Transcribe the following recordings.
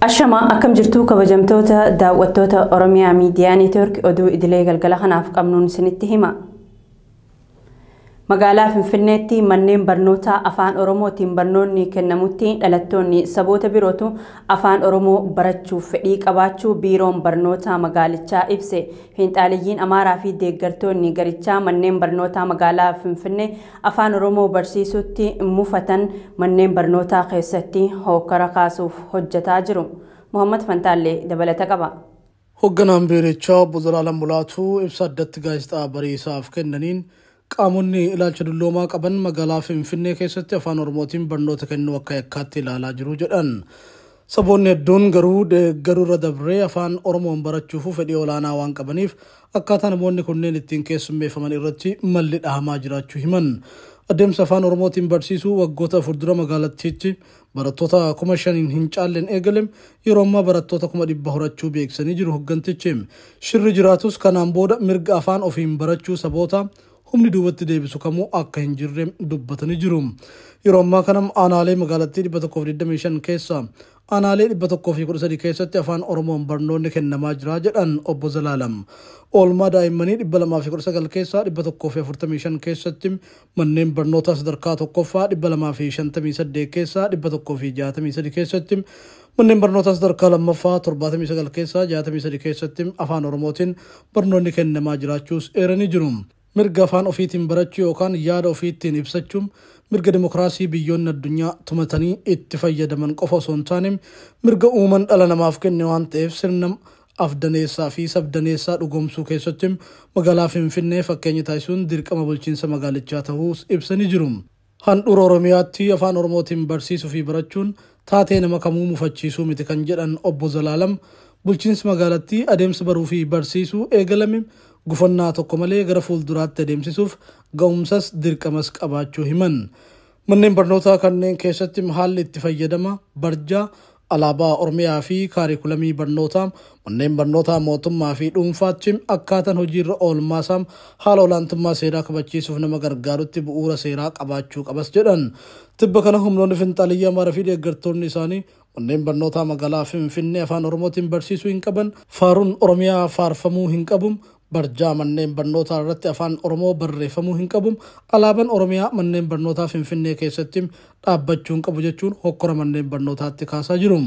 Ashama akkam jirtu kabajamtoota daawwattoota Oromiyaa Miidiyaa Neetwoork oduu idilee galgala kanaaf qabnuun isinitti hima. Magaalaa Finfinneetti manneen barnootaa afaan Oromootiin barnoonni kennamutti dhalattoonni saboota birootu afaan Oromoo barachuuf fedhii qabaachuu biiroon barnootaa magaalichaa ibse. Fiinxaaliyyiin Amaaraa fi deeggartoonni garichaa manneen barnootaa magaalaa Finfinnee afaan Oromoo barsiisutti mufatan manneen barnootaa keessatti hokkara kaasuuf hojjetaa jiru. Muhammad Fantaallee dabalata qaba. Hoogganaan biirichaa obbo Zalaalam Mulaatuu ibsa addatti gaazexaa bariisaaf kennaniin qaamonni ilaalcha dulloomaa qaban magaalaa Finfinnee keessatti afaan Oromootiin barnoota kennuu akka yakkaatti ilaalaa jiru jedhan. Saboonni hedduun garuu deeggaruu irra dabree afaan Oromoon barachuuf fedhii olaanaa waan qabaniif akkaataa namoonni kunneen ittiin keessummeeffaman irratti malli dhahamaa jiraachuu himan. Adeemsa afaan Oromootiin barsiisuu waggoota 4 dura magaalattiitti barattoota 5,000 hin caalleen eegalem yeroo ammaa barattoota 100,000 horachuu beeksisanii jiru hooggantichi. Shirri jiraatus kanaan booda mirga afaan ofiin barachuu saboota humni duubatti deebisu kamuu akka hin jirre dubbatanii jiru. Yeroo ammaa kana aanaalee magaalattii 125 keessa aanaalee 113 keessatti afaan Oromoon barnoonni kennamaa jira jedhan obbo Zalaalam. Oolmaa daa'immanii 219 keessaa 145 keessatti manneen barnootaa sadarkaa tokkoffaa 258 keessaa 163 keessatti manneen barnootaa sadarkaa lammaffaa 79 keessaa 63 keessatti afaan Oromootiin barnoonni kennamaa jiraachuus eeranii jiru. Mirga afaan ofiitiin barachuu yookaan yaada ofiittiin ibsachuun mirga dimokiraasii biyyoonni addunyaa tumatanii itti fayyadaman qofa osoo hin taane mirga uuman dhala namaaf kenne waan ta'eef sirna afdaneessaa fi sabdaneessaa dhugoomsuu keessatti magaalaa Finfinnee fakkeenya taasisuun dirqama bulchiinsa magaalichaa ta'uus ibsanii jiru. Handhuura Oromiyaatti afaan Oromootiin barsiisuu fi barachuun taatee nama kamuu mufachiisuu miti kan jedhan obbo Zalaalam bulchiinsi magaalattii adeemsa baruu fi barsiisuu eegalame gufannaa tokko malee gara fuulduraatti adeemsisuuf ga'umsas dirqamas qabaachuu himan. Manneen barnootaa kanneen keessatti haalli itti fayyadama barjaa alaabaa Oromiyaa fi kaarikulamii barnootaa manneen barnootaa mootummaa fi dhuunfaatti akkaataan hojiirra oolmaasaa haala olaantummaa seeraa kabachiisuuf nama gargaarutti bu'uura seeraa qabaachuu qabas jedhan. Tibba kana humnoonni finxaaliyyaa Amaaraa fi deeggartoonni isaanii manneen barnootaa magaalaa Finfinnee afaan Oromootiin barsiisuu hin qaban, faaruun Oromiyaa faarfamuu hin qabu, barjaa manneen barnootaa irratti afaan Oromoo barreeffamuu hin qabu, alaabaan Oromiyaa manneen barnootaa Finfinnee keessatti dhaabbachuu hin qabu jechuun hokkora manneen barnootaatti kaasaa jiru.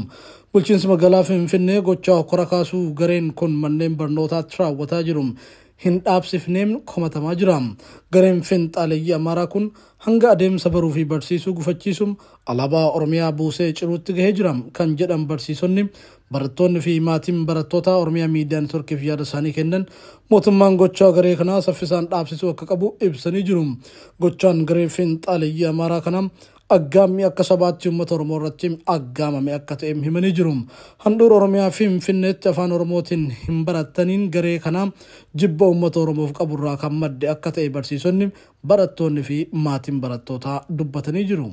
Bulchiinsi magaalaa Finfinnee gochaa hokkora kaasuu gareen kun manneen barnootaatti raawwataa jiru hin dhaabsifneen komatamaa jira. Gareen finxaaleyyii Amaaraa kun hanga adeemsa baruu fi barsiisuu gufachiisuun alaabaa Oromiyaa buusee ciruutti gahee jira kan jedhan barsiisonni barattoonni fi maatiin barattoota Oromiyaa Miidiyaa Neetwoorkiif yaada isaanii kennan mootummaan gochaa garee kanaa saffisaan dhaabsisuu akka qabu ibsanii jiru. Gochaan garee finxaaleyyii Amaaraa kanaa aggaammii akka sabaatti uummata Oromoo irratti aggaamame akka ta'e himanii jiru. Handhuura Oromiyaa Finfinneetti afaan Oromootiin hin barattaniin garee kanaa jibba uummata Oromoof qaburraa kan madde akka ta'e barsiisonni barattoonni fi maatiin barattootaa dubbatanii jiru.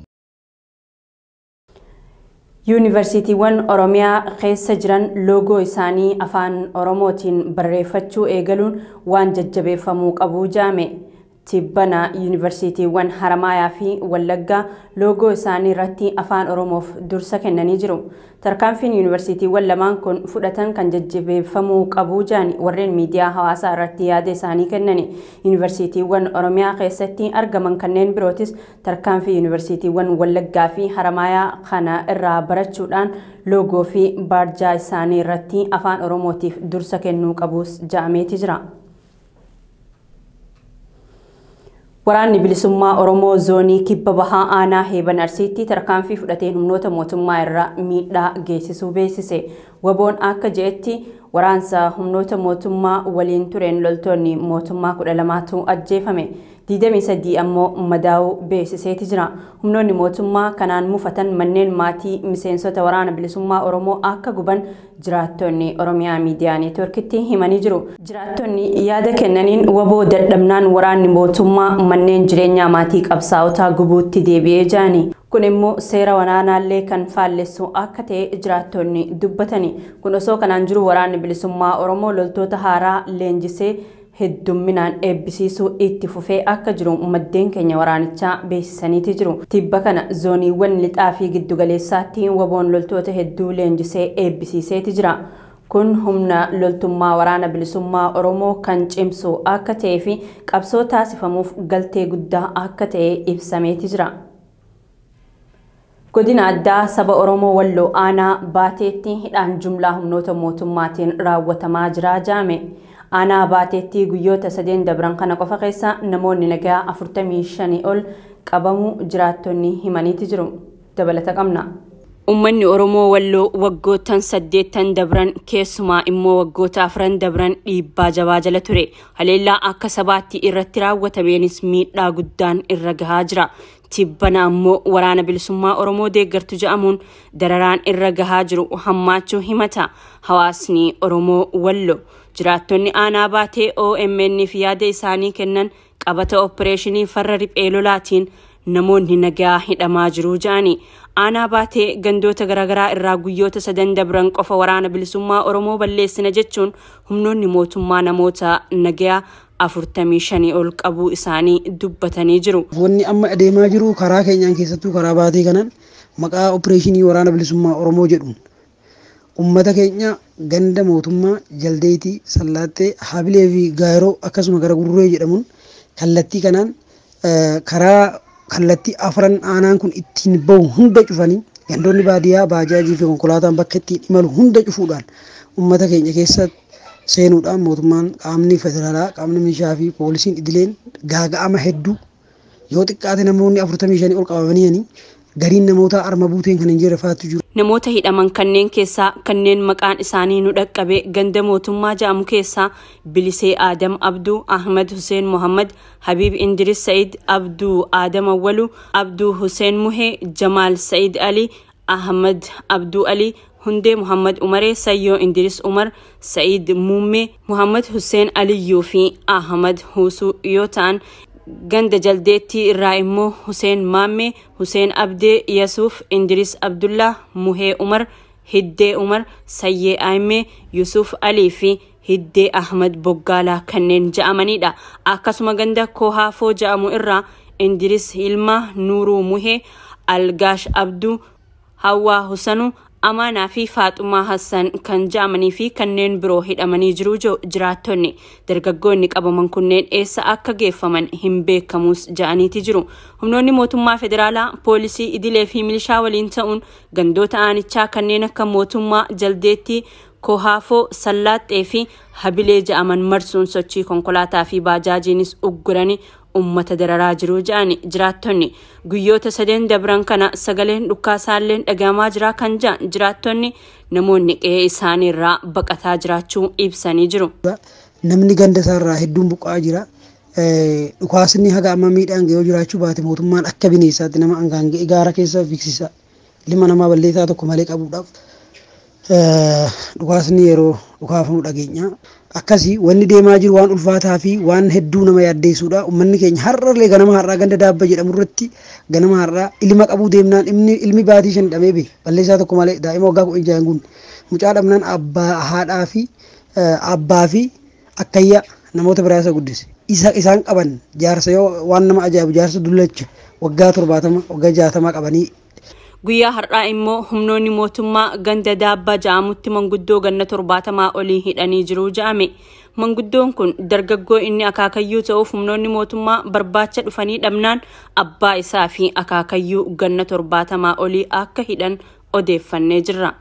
Yuunivarsiitiiwwan Oromiyaa keessa jiran loogoo isaanii afaan Oromootiin barreeffachuu eegaluun waan jajjabeeffamuu qabu jaame. Tibbana yuunivarsiitiiwwan Haramaayaa fi Wallaggaa loogoo isaanii irratti afaan Oromoof dursa kennanii jiru. Tarkaanfiin yuunivarsiitiiwwan lamaan kun fudhatan kan jajjabeeffamuu qabu jaani warreen miidiyaa hawaasaa irratti yaada isaanii kennani. Yuunivarsiitiiwwan Oromiyaa keessatti argaman kanneen birootis tarkaanfii yuunivarsiitiiwwan Wallaggaa fi Haramaayaa kana irraa barachuudhaan loogoo fi barjaa isaanii irratti afaan Oromootiif dursa kennuu qabus ja'ameeti jira. Waraanni bilisummaa Oromoo zoonii kibba bahaa aanaa Heeban Arsiitti tarkaanfii fudhateen humnoota mootummaa irra miidhaa geessisuu beeksise. Waboon akka je'etti waraansa humnoota mootummaa waliin tureen loltoonni mootummaa 12tu ajjeefame. 23 ammoo madaa'uu beeksiseeti jira. Humnoonni mootummaa kanaan mufatan manneen maatii miseensota waraana bilisummaa Oromoo akka guban jiraattonni Oromiyaa Miidiyaa Neetwoorkitti himanii jiru. Jiraattonni yaada kennaniin waboo dadhabnaan waraanni mootummaa manneen jireenyaa maatii qabsaa'otaa gubuutti deebi'ee jirani. Kun immoo seera waraanaallee kan faallessu akka ta'e jiraattonni dubbatani. Kun osoo kanaan jiru waraanni bilisummaa Oromoo loltoota haaraa leenjisee heddumminaan eebbisiisuu itti fufee akka jiru maddeen keenya waraanichaa beeksisaniiti jiru. Tibba kana zooniiwwan lixaa fi giddugaleessaatti waboon loltoota hedduu leenjisee eebbisiiseeti jira. Kun humna loltummaa waraana bilisummaa Oromoo kan cimsu akka ta'ee fi qabsoo taasifamuuf galtee guddaa akka ta'e ibsameeti jira. Godina addaa saba Oromoo Walloo aanaa Baateetti hidhaan jumlaa humnoota mootummaatiin raawwatamaa jira jaame. Aanaa Baateetti guyyoota 3 dabran kana qofa keessa namoonni nagaa 45 ol qabamuu jiraattonni himaniiti jiru. Dabalata qabna. Uummanni Oromoo Walloo waggoottan 8 dabran keessumaa immoo waggoota 4 dabran dhiibbaa jabaa jala ture. Haleellaa akka sabaatti irratti raawwatameenis miidhaa guddaan irra gahaa jira. Tibbana ammoo waraana bilisummaa Oromoo deeggartu jedhamuun dararaan irra gahaa jiru hammaachuu himata. Hawaasni Oromoo Walloo jiraattonni aanaa Baatee OMN fi yaada isaanii kennan qabata opereeshinii farra riphee lolaatiin namoonni nagaa hidhamaa jiru jedhani. Aanaa Baatee gandoota garaagaraa irraa guyyoota 3 dabran qofa waraana bilisummaa Oromoo balleessina jechuun humnoonni mootummaa namoota nagaa 45 ol qabuu isaanii dubbatanii jiru. Wanni amma adeemaa jiru karaa keenyaan keessattuu karaa Baatee kanaan maqaa opereeshinii waraana bilisummaa Oromoo jedhuun uummata keenya ganda mootummaa Jaldeetii, Sallaattee, Habilee fi Gaayiroo akkasuma gara Gurree jedhamuun kallattii kanaan karaa kallattii afran aanaan kun ittiin bahu hunda cufanii gandoonni baadiyyaa baajaajii fi konkolaataan bakka ittiin imalu hunda cufuudhaan uummata keenya keessa seenuudhaan mootummaan qaamni federaalaa qaamni milishaa fi poolisiin idileen gaaga'ama hedduu yoo xiqqaate namoonni 45 ol qabamanii gariin namoota arma buuteen kan hin jirre faatu jiru. Namoota hidhaman kanneen keessaa kanneen maqaan isaanii nu dhaqqabe ganda mootummaa jedhamu keessaa Bilisee Aadam Abduu, Ahmad Hussein Muhammad, Habiib Indiris Said, Abduu Aadam Awwalu, Abduu Hussein Muhee, Jamaal Said Ali, Ahmad Abduu Ali, Hundee Muhammad Umaree, Sayyoo Indiris Umar, Said Muummee, Muhammad Hussein Aliyyuu fi Ahmad Huusuu yoo ta'an ganda Jaldeettii irraa immoo Hussein Maammee, Hussein Abdee, Yasuuf Indiris Abdullah, Muhee Umar, Hiddee Umar, Sayyee Aimee, Yusuf Alii fi Hiddee Ahmad Boggaalaa kanneen ja'amanidha. Akkasuma ganda Kohaafoo ja'amu irraa Indiris Hilmaa, Nuuruu Muhee, Algaash Abduu, Hawwaa Husanuu, Amaanaa fi Faaxumaa Hassan kan ja'amanii fi kanneen biroo hidhamanii jiru jiraattonni. Dargaggoonni qabaman kunneen eessa akka geeffaman hin beekamus ja'aniiti jiru. Humnoonni mootummaa federaalaa poolisii idilee fi milishaa waliin ta'uun gandoota aanichaa kanneen akka mootummaa Jaldeettii, Kohaafoo, Sallaaxxee fi Habilee ja'aman marsuun sochii konkolaataa fi baajaajiinis ugguranii uummata dararaa jiru ja'ani jiraattonni. Guyyoota 3 dabran kana sagaleen dhukaasaalleen dhagahamaa jira kan ja'an jiraattonni namoonni qe'ee isaanii irraa baqataa jiraachuu ibsanii jiru. Namni ganda isaarraa hedduun buqqa'aa jira. Dhukaasni haga amma miidhaan ga'ee jiraachuu baate mootummaan akka bineensaatti nama hangaan ga'e gaara keessa fiksisa. Ilma namaa balleessaa tokko malee qabuudhaaf dhukaasni yeroo dhukaafamu dhageenya. Akkasii wanni deemaa jiru waan ulfaataa fi waan hedduu nama yaaddeessuudha. Uummanni keenya har'allee ganama har'aa ganda Daabba jedhamu irratti ganama har'aa ilma qabuu deemnaan ilmi baatii 5 hidhamee beeka. Balleessaa tokko malee daa'ima waggaa 16 hin guunne. Mucaa dhabnaan abbaa haadhaa fi abbaa fi akkayyaa namoota biraa isa guddise. Isaan qaban jaarsa yoo waan nama ajaa'ibu jaarsa dullacha waggaa 70 waggaa 60 qabanii. Guyyaa har'aa immoo humnoonni mootummaa ganda Daabbaa ja'amutti manguddoo ganna 70 olii hidhanii jiru ja'ame. Manguddoon kun dargaggoo inni akaakayyuu ta'uuf humnoonni mootummaa barbaacha dhufanii dhabnaan abbaa isaa fi akaakayyuu ganna 70 olii akka hidhan odeeffannee jirra.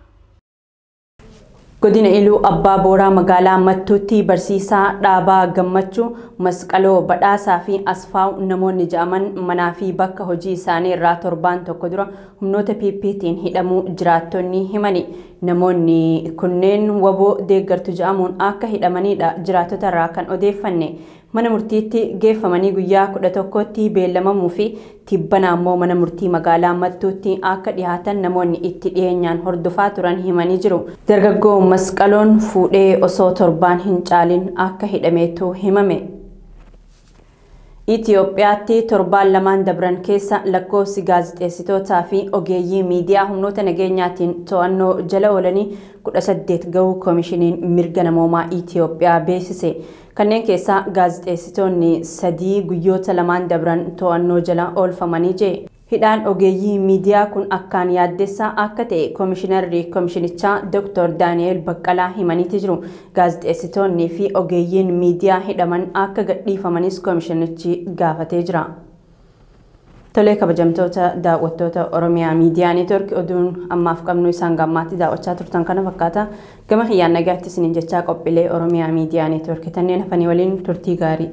Godina Iluu Abbaa Booraa magaalaa Mattuutti barsiisaa Dhaabaa Gammachuu, Masqaloo Badhaasaa fi Asfaaw namoonni ja'aman manaa fi bakka hojii isaanii irraa torbaan tokko dura humnoota PPT'n hidhamuu jiraattonni himani. Namoonni kunneen waboo deeggartu ja'amuun akka hidhamanidha jiraattota irraa kan odeeffanne. Mana murtiitti geeffamanii guyyaa 11tti beellamamuu fi tibbana ammoo mana murtii magaalaa Mattuutti akka dhihaatan namoonni itti dhiyeenyaan hordofaa turan himanii jiru. Dargaggoo Masqaloon fuudhee osoo torbaan hin caalin akka hidhameetu himame. Itoophiyaatti torbaan lamaan dabran keessa lakkoofsi gaazexeessitootaa fi ogeeyyii miidiyaa humnoota nageenyaatiin to'annoo jala oolanii 18 gahuu koomishiniin mirga namoomaa Itoophiyaa beeksise. Kanneen keessaa gaazexeessitoonni 3 guyyoota 2 dabran to'annoo jala oolfamanii jee. Hidhaan ogeeyyii miidiyaa kun akkaan yaaddessaa akka ta'e koomishinarri koomishinichaa Dr. Daani'el Baqqalaa himaniiti jiru. Gaazexeessitoonnii fi ogeeyyiin miidiyaa hidhaman akka gadhiifamanis koomishinichi gaafatee jira. Tolee kabajamtoota daawwattoota Oromiyaa Miidiyaa Neetwork oduun ammaaf qabnu isaan gammaatti daawwachaa turtan kana fakkaata. Gama kiyyaan nagaatti isiniin jechaa qophiilee Oromiyaa Miidiyaa Neetwork tanneen hafanii waliin turtii gaarii.